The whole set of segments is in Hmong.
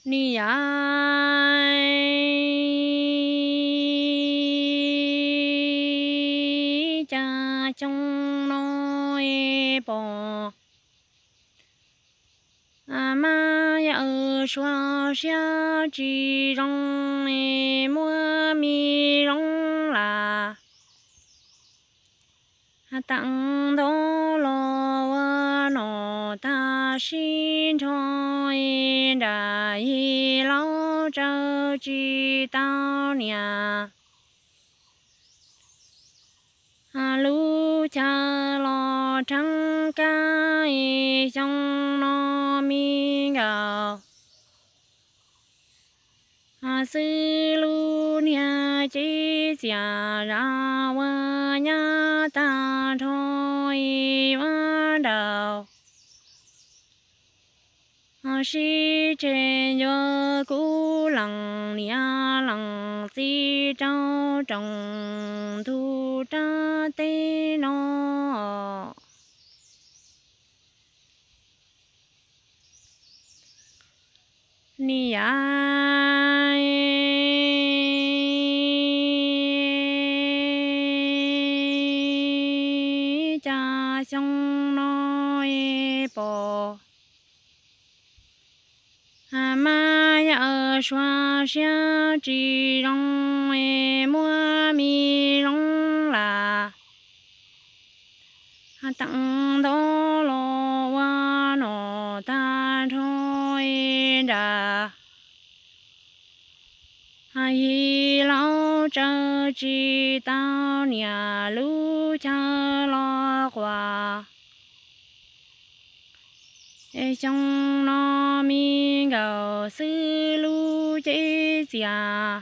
Niam, cas xyoo no pom maj yawm suav siab tsis zoo, muab me loob las teev ntaub los ua nom tag sib nrho, nram yim laub tsaws tsis tau niam. Lub chaw los rheeb kab, xyoo no me nkaus xwb lub niag cev txias zam ua nyab tag nrho ua nraud. Sib tseg ncua kub lees niam lees txiv rau roos ntug rab teb no. Niam, cas xyoo no pom maj yawm suav siab tsis zoo, muab me loob las teev ntaub los ua nom tag nrho nram yim laub tsaws tsis tau niam lub chaw los quas. Xyoo no me nkaus xwb lub cev txias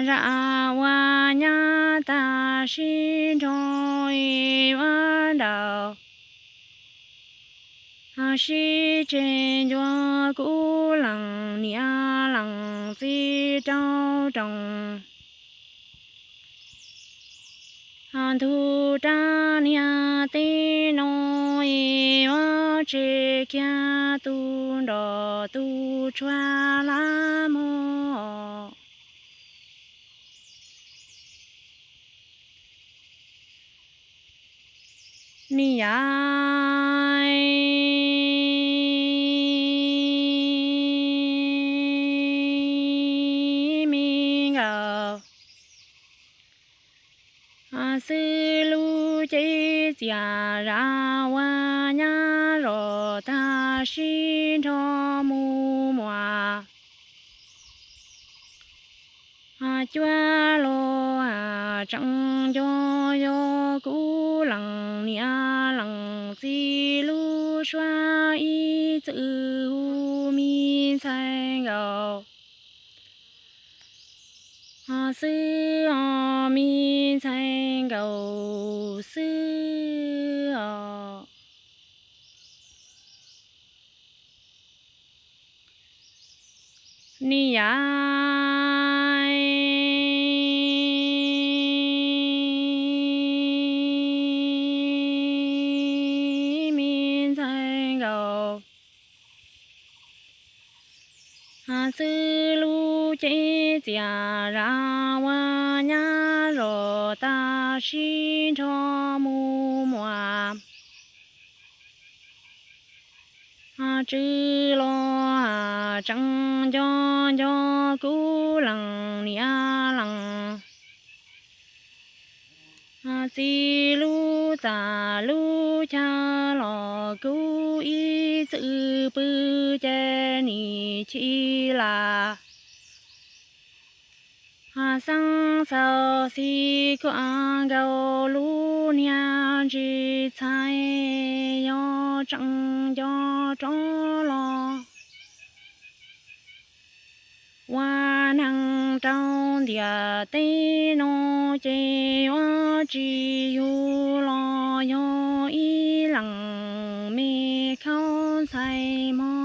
zam ua nyab tag sib nrho ua nraud. Sib tseg ncua kub lees niam lees txiv rau roos ntug rab niag teb no, ua tsev kiag tu nrom tu tshuav lab mog. Niam, me nkaus xwb lub cev txias zam ua nyab zom tag sib nrho mus muas. Cuab los tseem nco yog kub lees niam lees txiv lub suab ib txwm hu me ntxhais nkaus xwb os, me ntxhais nkaus xwb os. Niam, me ntxhais nkaus xwb lub cev txias zam ua nyab zom tag sib nrho mus muas. Tsw los tseem nco nco kub lees niam lees txiv lub txaj lub chaw los kub ib txwm pw ces nim chim las. Xeeb xaus xis kuam nkaus lub niag ntsis txhais yog tseem nco rov los ua neeg rau ntiaj teb no ces yuav tsis yug los yog ib leeg me khaub ntxhais mog.